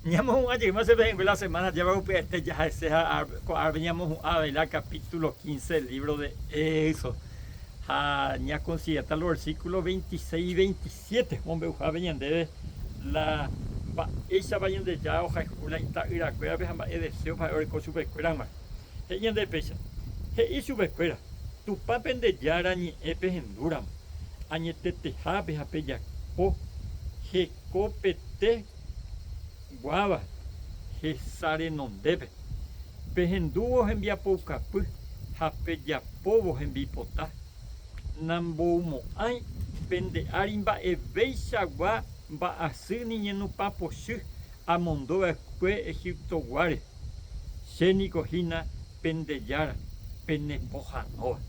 Ñamohu'ã jeýma che pehẽngue la semana jáva upévaite jahese ha ko árape ñamohu'ã avei la capítulo 15 libro de Éxodo. Ha ñakonsideráta los versículos 26 y 27 omombe'uhápe ñandéve la mba'éichapa Ñandejára ohayhu la ita'yrakuérape ha mba'e deséopa ha'e oreko chupekuéra g̃uarã. He'i ñandéve péicha, He'i chupekuéra, Tupã pende Jára ñe'ẽ pehendúramo, añetetehápe ha pejapo hekopete guáva hesa renondépe, pehendúvo hembiapoukapy ha pejapóvo hembipota, namboumo'ãi pende ári mba'eveichagua mba'asy ni ñenupã pochy amondo va'ekue Egiptoguáre, che niko hína pende Jára pene pohãnóva.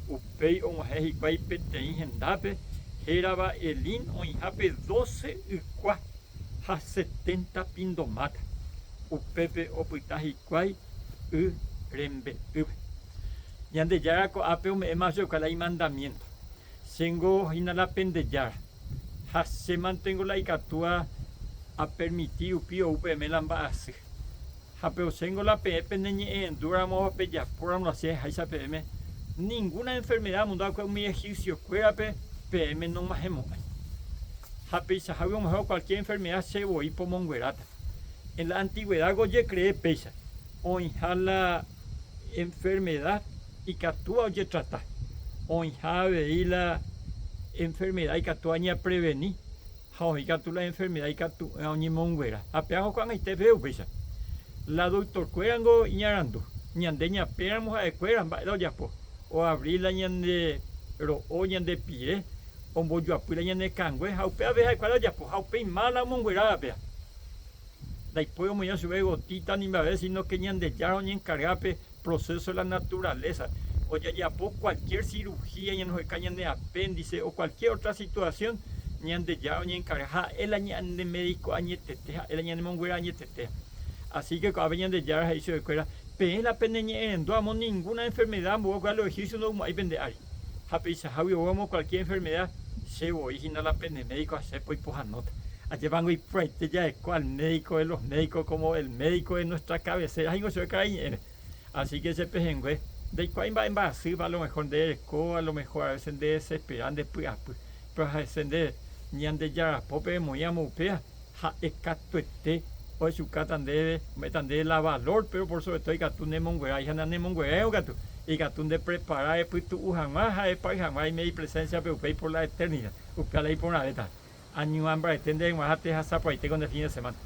Upéi og̃uahẽ hikuái peteĩ hendápe hérava Elín oĩhápe dóse ykua ha seténta pindomáta. Upépe opyta hikuái y rembe'ýpe. Ñandejára ko'ápe ome'ẽma chupekuéra la imandamiénto, Chéngo hína la pende Jára, ha chémantengo la ikatúva apermiti rupi ou peẽme la mba'asy. Ha pe osẽngo la peẽ peneñe'ẽrendúramo ha pejapóramo la che háicha peẽme, ninguna enfermedad omondo va'ekue umi egipcio-kuérape peẽme nog̃uahẽmo'ãi. Ha peichahágui og̃uahẽvo cualquier enfermedad che voi pomongueráta. En la antigũedad ojekree péicha, oĩha la enfermedad ikatúva ojetrata, oĩha avei la enfermedad ikatúva ñapreveni Ha oĩ katu la enfermeda ikatu'ỹva oñemonguera. Ha péva ko'ag̃aite peve upéicha. La doktorkuérango iñarandu. Ñande ñapéramo ha'ekuéra mba'e la ojapo. Oavri la ñande ro'o, ñande pire, ombojoapy la ñane kangue ha upéva pe ha'ekuéra la ojapo. Ha upéi mála omongueráva péva. Ndaipói omoĩva chupe gotíta ni mba'eve, síno ke Ñandejára oñenkarga pe proceso de la naturaleza, ojajapo cualquier cirugía ñanoheka ñane apéndice o cualquier otra situación, Ñandejára oñenkarga, ha'e la ñane médico añetete, ha'e la ñanemonguera añetete. Así que ko'ápe Ñandejára he'i chupekuéra, Peẽ la peneñe'ẽrendu amo ninguna enfermedad ambue okuéra lo egipcio ndo'umo'ãi pende ári. Ha peichahágui oúramo cualquier enfermedad, che voi hína la pene médico ha che poipohãnóta. Ajépango iporãite jaeko al médico de los médicos como el médico de nuestra cabecera hína chupe karai ñe'ẽme. Así que che pehẽngue, ndaikuaái mba'e mba'asýpa a lo mejor nde reko, a lo mejor a veces nde desespera, nde py'apy. Péro ha'ese ndéve, Ñandejára pópe emoĩramo upéva, ha'e katuete ohechukáta ndéve, ome'ẽta ndéve la valor, péro por sobre todo ikatu nemonguerái ha nanemongueráirõ katu, ikatu ndeprepara epytu'u hag̃ua ha epáy hag̃ua eime ipresénsiape upéi por la eternida. Upéva la iporãvéta. Añuã mbarete ndéve g̃uarã ha tehasapaite ko nde fin de semana.